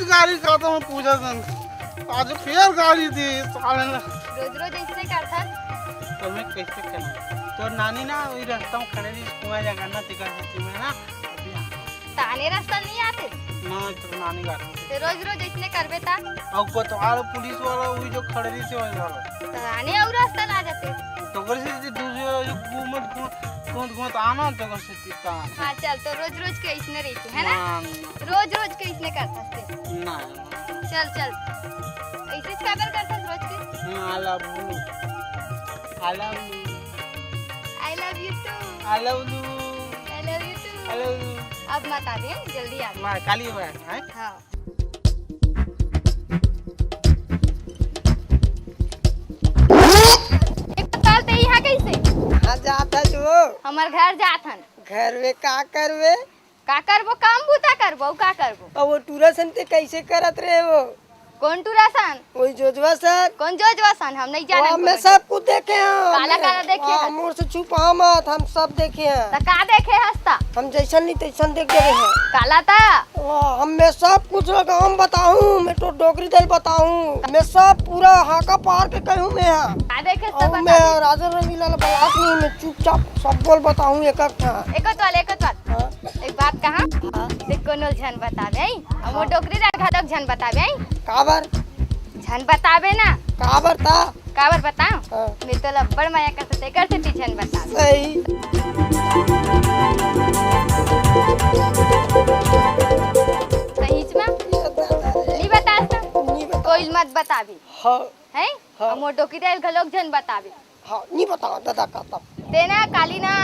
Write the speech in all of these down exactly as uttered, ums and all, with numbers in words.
गाड़ी खाता हूँ पूजा संग। आज फेर गाड़ी दी साले ने। रोज रोज ऐसने करथस। तो मैं कैसे करूँ? तोर नानी ना वही रास्ता में खड़े रही, कुआं जगह ना, तेकर बीच में ना, अभी आ। ताने रास्ता नहीं आते। ना, तो नानी गाड़ी। तो रोज रोज ऐसने करबे ता? अब कोतवाल पुलिस वाला वही जो खड़े रही से वही वाला। तो आने और रास्ता ना जाते। तो कर से दूसरे जो घूमत घूमत घूमत घूमत आना तो कर से हाँ, चल, तो रोज रोज के इसने रहिथे, है ना? हाँ। रोज रोज के इसने करथस ते। ना। चल, चल। ऐसे काबर करथस रोज के? हाँ, I love you। I love you। I love you too। I love you। I love you too। I love you। अब मत आबे, जल्दी आबे। मैं काली में, हैं? हाँ। एक तो कल ते यहाँ कैसे? कहाँ जात हस वो? हमर घर जात हन। घर में का करबे? का करबो? काम बूता करबो, अउ का करबो? अब वो टूरा सन ते कैसे करत रहे वो? कौन टूरा सन? वही जोजवा सन। कौन जोजवा सन? हम नहीं जाने वो, मैं सब कुछ देखे हैं। काला, काला देखे हैं? मोर से छुपा मत, हम सब देखे हैं। तो का देखे हस ता? हम जैसन नहीं तैसन देख गए हैं। काला ता? वो, हम मैं सब कुछ लगा, हम बताऊं, मैं तो डोकरी दल बताऊं, मैं सब पूरा हाका पार के कहूं मैं। हाँ, का देखे हस तो और बता मैं दे। राजा रंगीलाल बलास नहीं, मैं चुपचाप सब बोल बताऊं एक एक ठा। एक तो वाले, एक तो वाले। हाँ। एक बात कहा, हाँ। ते कोनो झन बताबे, हैं? हम वो हाँ। डोकरी ला घटक झन बताबे, हैं? काबर? झन बताबे ना। काबर ता? काबर बताओ? हाँ। मैं तो लब्बड़ मया कर सकते, कर सकती झन बताबे। सही। सहीच मा? ये बता दे। नहीं बतास ना? नहीं बता। कोई मत बताबी। हाँ। हैं? हाँ। हम वो डोकरी ला घलोक झन बताबी। हाँ, नहीं बता दादा का तब। तेना काली ना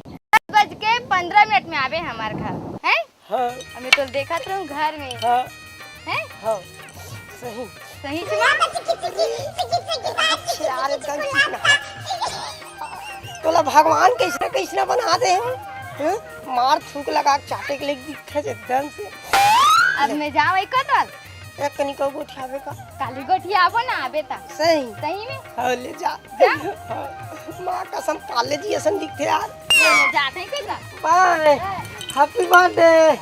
दस बज के पंद्रह मिनट में आबे हमार घर, हैं? हाँ। हमें तो देखत रहूं घर में। हाँ। हैं? हाँ। सही। सही से बात। यार, एकदम ठीक ना। तोला भगवान कैसना कैसना बना दे हैं? हैं? मार थूक लगा के चाटे के लिए दिखे एकदम से। अब मैं जाऊं एक कतल? एक कनिको गोठियाबे का? काली गोठियाबो ना आबे ता। सही? सही में? हाँ, ले जा। जा। हाँ, माँ कसम पाले जी असन दिखथे यार। ले, ले, जात है कइसा? बाय। Happy birthday।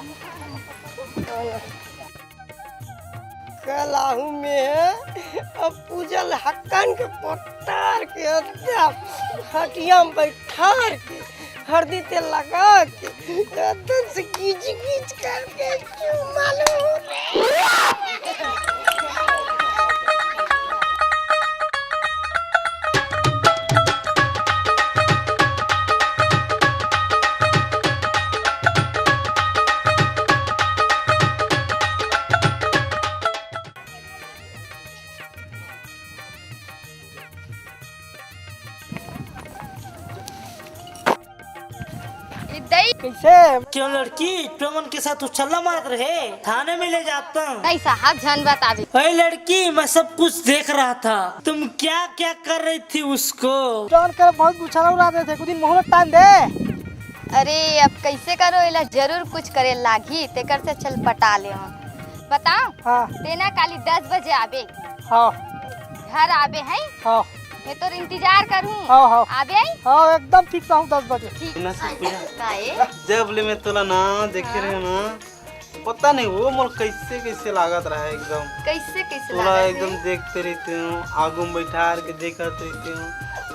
कल आहू में अब पूजल हक्कन के पोटार के एकदम हटिया में बैठार के हरदी तेल लगा के एकदम से गीच गीच करके चूमा लूं रे। ए दई। कैसे? क्यों लड़की, तुमन के साथ उछल्ला मारत रहे? थाने में ले जाता हूँ। नहीं साहब, झन बताबे। अरे लड़की, मैं सब कुछ देख रहा था, तुम क्या क्या कर रही थी उसको। जौन कर बहुत उछाला उड़ा देथे, कुछ दिन मोहलत टान दे। अरे अब कैसे करो, एला जरूर कुछ करे लागी, तेकर से चल पटा ले हम। बताओ। हाँ। तेना काली दस बजे आबे। हाँ। घर आबे हैं? हाँ। मैं तोर इंतजार करूँ। हाँ, हाँ। आबे हैं? हाँ, एकदम fix आहूँ दस बजे। ठीक। इतना सब पूजा। काहे? जब ले मैं तोला ना देखे हाँ। रहे ना, पता नहीं वो मोर कैसे कैसे लागत रहा एकदम। कैसे कैसे तोला लागत एकदम है? देखते रहते हूँ, आगू में बैठार के देखत रहते हूँ,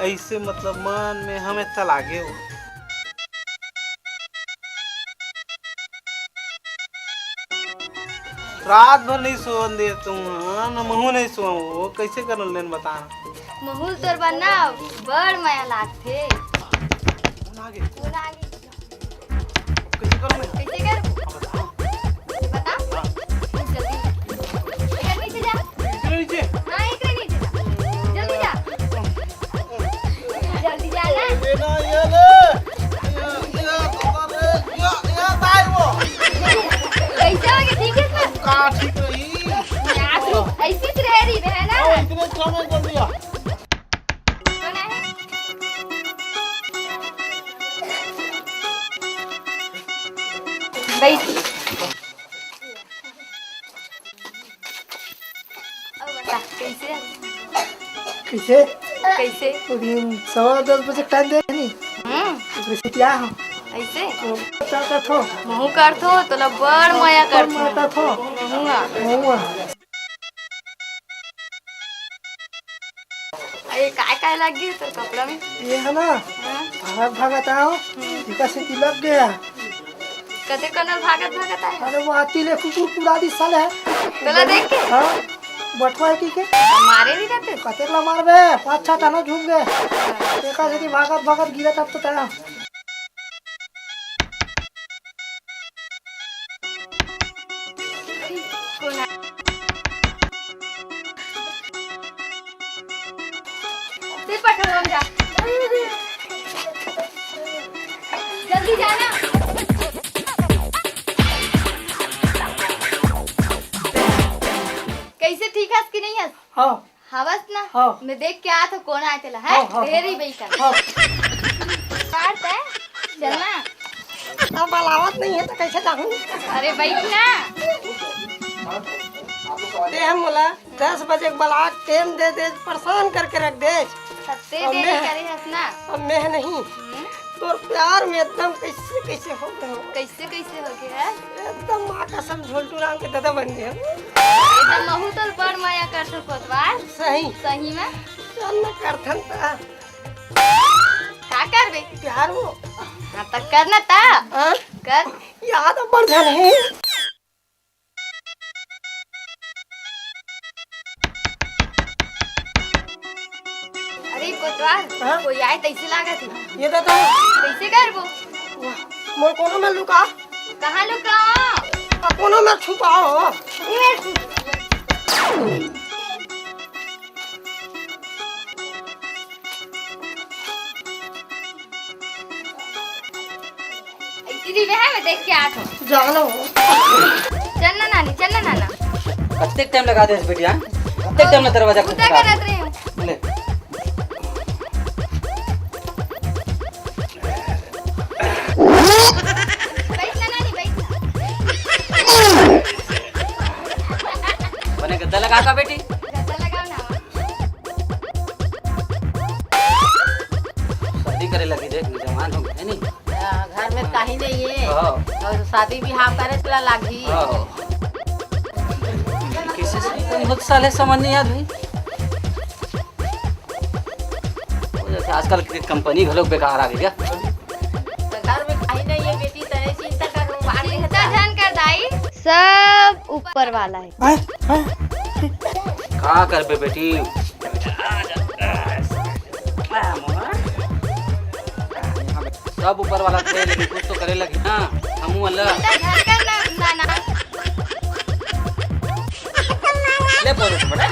ऐसे मतलब मन में हमेशा लागे हो। रात भर नहीं सोवन दे तुम, हाँ, न महू नहीं सोवन, वो कैसे कर लेन बता। महू ल तोर बर ना बड़ मया लागथे। कौन आगे? कौन आगे? कैसे करूँ मैं? कैसे कर? बता। बता। हाँ। जल्दी। इधर नीचे जा। इधर नीचे? हाँ, इधर नीचे जा। जल्दी जा। जल्दी जा ना। ये ना, ये ले। ये, ये, ये, ये, ये, ताई वो। कैसे हो गए? ठीक है सर? का ठीक रही? यार, तू ऐसी तो रह रही है ना? हाँ, इतने समय कर दिया। कौन है? बैठ। अब बता, कैसे? कैसे? कैसे? अभी सवा दस बजे टाइम दे नहीं। हम्म। ओकरे से क्या हो? कइसे? का करथो? महूँ करथो, तोला बड़ मया करथो। मैं करथो। महूँ आ। महूँ आ। अरे, काय काय लग गे तोर कपड़ा में? ये हे ना, हाँ? भागत भागत आयो, हम्म। एकर सेती लग गे। कते कन ल भागत भागत आए? अरे, वो आती ले कुकुर कुरा दिस साले हे। तोला देख के? हाँ, बटवा हे कि के? मारे भी करते? कतेक ला मारबे, पाँच छह ठन झूम गे। हाँ। एकर सेती भागत भागत गिरत अब तो तैं। कोन आ-, फिर पठो हम जा। जल्दी जाना। कइसे, ठीक हस कि नइ हस? हाँ। हवस ना? हाँ। मैं देख के आत हूँ, कोन आय तेला, हाँ, हैं? हाँ, ढेरी हाँ। बइठा। हाँ। पार तय? चल ना। अब बलावत नइ हे त कइसे जाहूँ? अरे बइठ ना। ते ह मोला दस बजे के बला के टेम दे दे, परेशान करके रख दे। सत्ते अब दे मैं, करे हस ना। अब मैं नहीं। हम्म। तोर प्यार में एकदम कइसे कइसे हो गे हँव। कइसे कइसे हो गे हे? एकदम माँ कसम झोलटू राम के ददा बन गे हँव। ए त महूँ तोर बड़ मया करथों कोतवाल। सही। सही में? चल न करथन त। का करबे? प्यार वो। हाँ त कर न त। हाँ? कर। याद अब्बड़ झन हे। अरे कोतवाल, हाँ? कोई आय तइसे लागत हे। ये तो, तो कइसे करबो? वाह, मोर कोनो में लुका। कहाँ लुकाओ? आ, कोनो में छुपाओ। ये छुप- इसी दिन है, मैं देख के आत हूँ। जानो। चल ना नानी, चल ना नाना। कतेक टाइम लगा दे बेटी, हाँ? कतेक टाइम में दरवाजा उठा खटखटा करत रहे हूँ। ले। बैठ ना नानी, बैठ ना। बने गद्दा लगा का बेटी? गद्दा लगाओ ना। शादी करे लगी, देख, जवान हो गए, है नहीं? हाँ, घर में कहीं नहीं है। हाँ। और शादी बिहाव करे चला लागी। हाँ। किसी से तुम बहुत साले समझ नहीं आत भाई। वो जैसे आजकल की कंपनी घलो बेकार आ गई क्या? तो घर में कहीं नहीं है बेटी, तने चिंता करो, बाहर चिंता झन कर दाई, सब ऊपर वाला है। हैं? हैं? का करबे बेटी? सब ऊपर वाला करे, लेकिन कुछ तो करे लगी ना। हमू वाला। ले बोलो बेटा,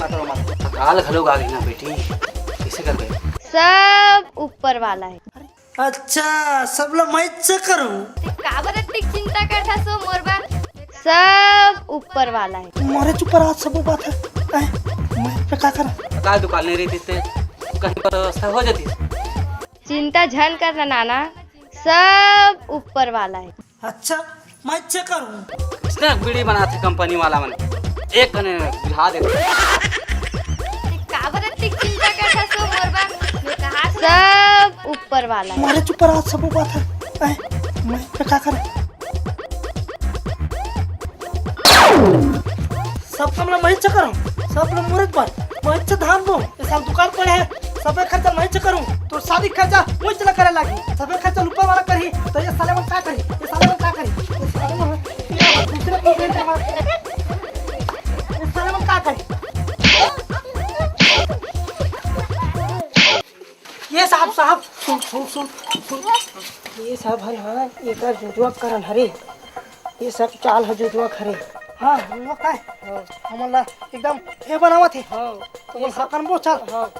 मत रो, मत रो। काल घलो आ गई ना बेटी, कैसे करबे? सब ऊपर वाला है। अच्छा, सब ला मैं च करूँ। ते काबर अतिक चिंता करथस ओ मोर बर? सब ऊपर वाला है। मोरे ऊपर आज सब बात है। ऐ, मैं पे का करा? काल दुकान नहीं रहती ते कहीं पर व्यवस्था हो जाती। चिंता झन करना नाना, सब ऊपर वाला है। अच्छा, मैं च करूँ। इसने बीड़ी बनाथे कंपनी वाला मन, एक कने बुझा देथे। ते काबर अतिक चिंता करथस ओ मोर बर? मैं कहा सब ऊपर वाला है। मोरे ऊपर आज सब बात है। ऐ, मैं पे का करा? सब काम ला मैं च करूँ, सब ला मोरे ऊपर, मैं च धान बो। ये साल दुकान पड़े है, सबे खर्चा मैं च करूँ। तो शादी खर्चा मैं च ला करे लागी, सबे खर्चा ऊपर वाला करही। तो ये साले मन का करही? ये साले मन का करही? ये साले मन, ये दूसरे को दे दे। ये साले मन का करही? ये साहब, साहब, सुन, सुन, सुन, सुन। ये सब हन, हाँ, एकर जुजुआ करन हरे। ये सब चाल ह जुजुआ के हरे। हाँ, जुजुआ काय? हाँ। हमन ला एकदम ये बनावत हे। हाँ। तो ये बोल, सब हाँ, करन बोल, चल। हाँ।